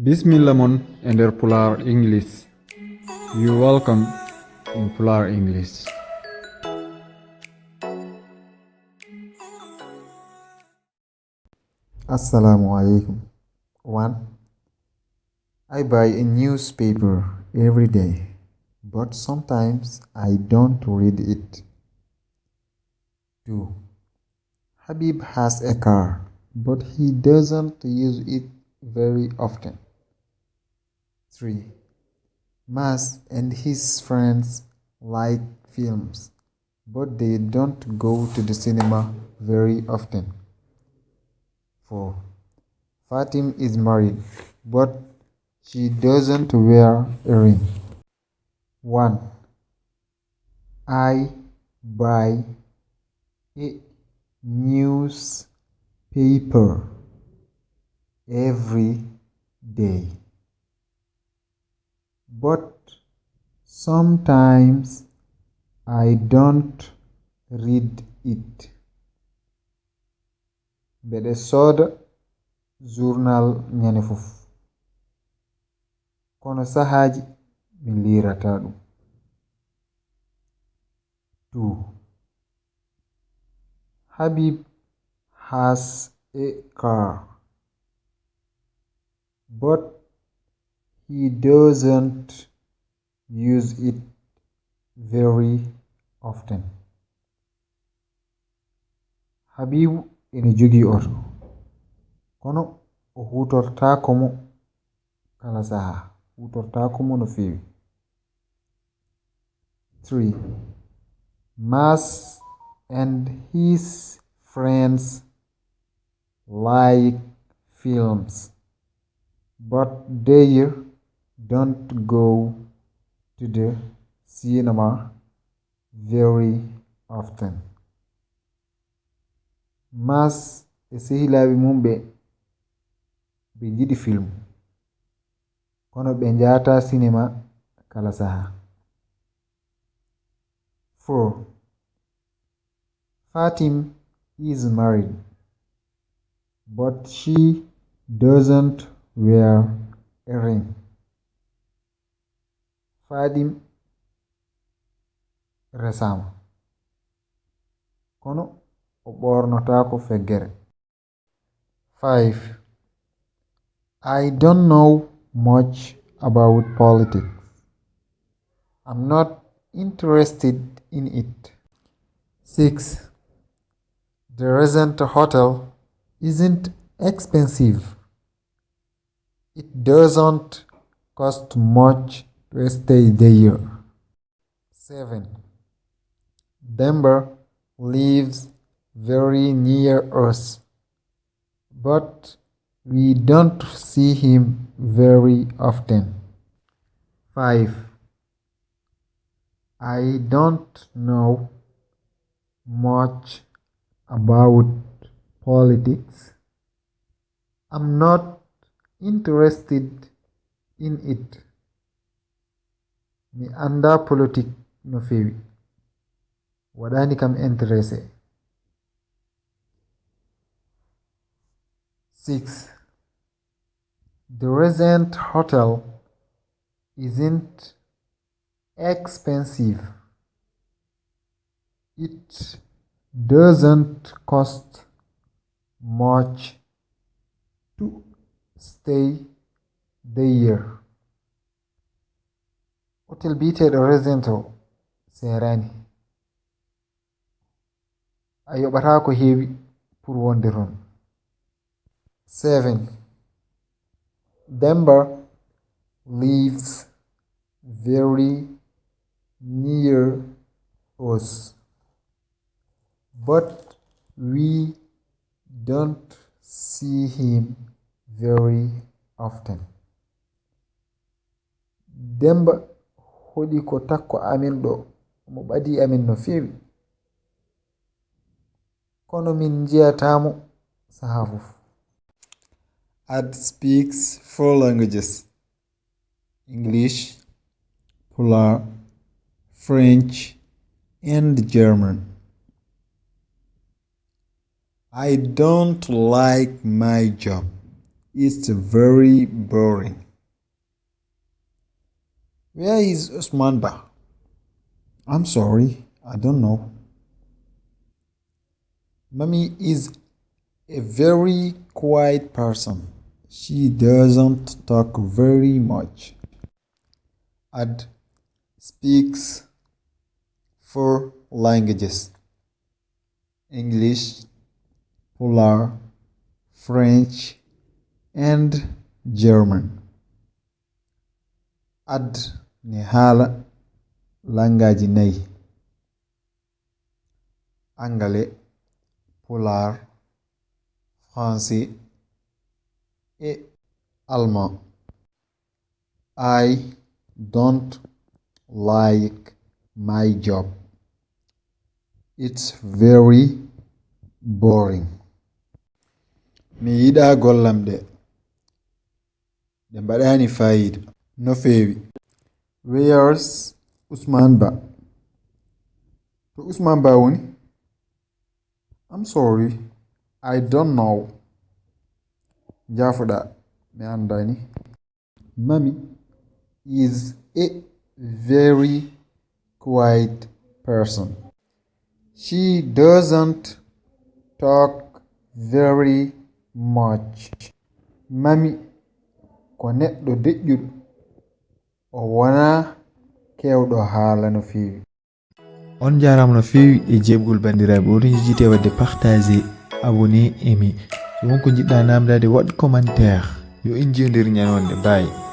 Bismillah mon ender Pular English. You welcome in Pular English. Assalamu alaikum. 1. I buy a newspaper every day, but sometimes I don't read it. 2. Habib has a car, but he doesn't use it very often. 3. Mas and his friends like films, but they don't go to the cinema very often. 4. Fatim is married, but she doesn't wear a ring. 1. I buy a newspaper every day, but sometimes I don't read it. Mbeɗe sooda journal ñande fof, kono sahaaji mi liirata ɗum. 2. Habib has a car, but he doesn't use it very often. Habibu ene jogii oto, kono o huutortaako mo kala sahaa, huutortaako mo no feewi. 3. Mas and his friends like films, but they don't go to the cinema very often. Mas e sehilaaɓe mum ɓe njiɗi film, kono ɓe njahata cinema kala saha. 4. Fatim is married, but she doesn't wear a ring. Fatim resama, kono o ɓornotaako feggere. 5. I don't know much about politics. I'm not interested in it. 6. The Resent Hotel isn't expensive. It doesn't cost much to stay there. 7. Denver lives very near us, but we don't see him very often. 5. I don't know much about politics. I'm not interested in it. Mi anda politique no fewi, waɗani kam intéressé. 6. The Resent Hotel isn't expensive. It doesn't cost much to stay there. Hotel biiteɗo Resento serani, a yoɓata ko heewi pour wonde toon. 7. Denver lives very near us, but we don't see him very often. Demba hoɗi ko takko amin ɗo, mo ɓadi amin no fewi, kono min jiyatamo saha fof. Ad speaks 4 languages: English, Pula, French, and German. I don't like my job. It's very boring. Where is Usman Ba? I'm sorry, I don't know. Mommy is a very quiet person. She doesn't talk very much. Ad speaks 4 languages: English, Polar, French, and German. Ad ne haala langaji 4: Anglais, Polar, Français, et Allemand. I don't like my job. It's very boring. Mi yiɗa gollam ɗe mbaɗani fayida. No feewi. Where's Usman Ba? To Usman Ba woni? I'm sorry, I don't know. Jafuɗa, mi andani. Mommy is a very quiet person. She doesn't talk very much. Mommy ko neɗɗo deƴƴuɗo, o wona kewɗo haala no feewi. On jarama no feewi e jebgol bandiraɓe. Oɗon jejjite wadde partager, abonné, aimé. So wonko jiɗɗa namdade waɗ commentaire. Yo en jewdir ñalawde. Bye.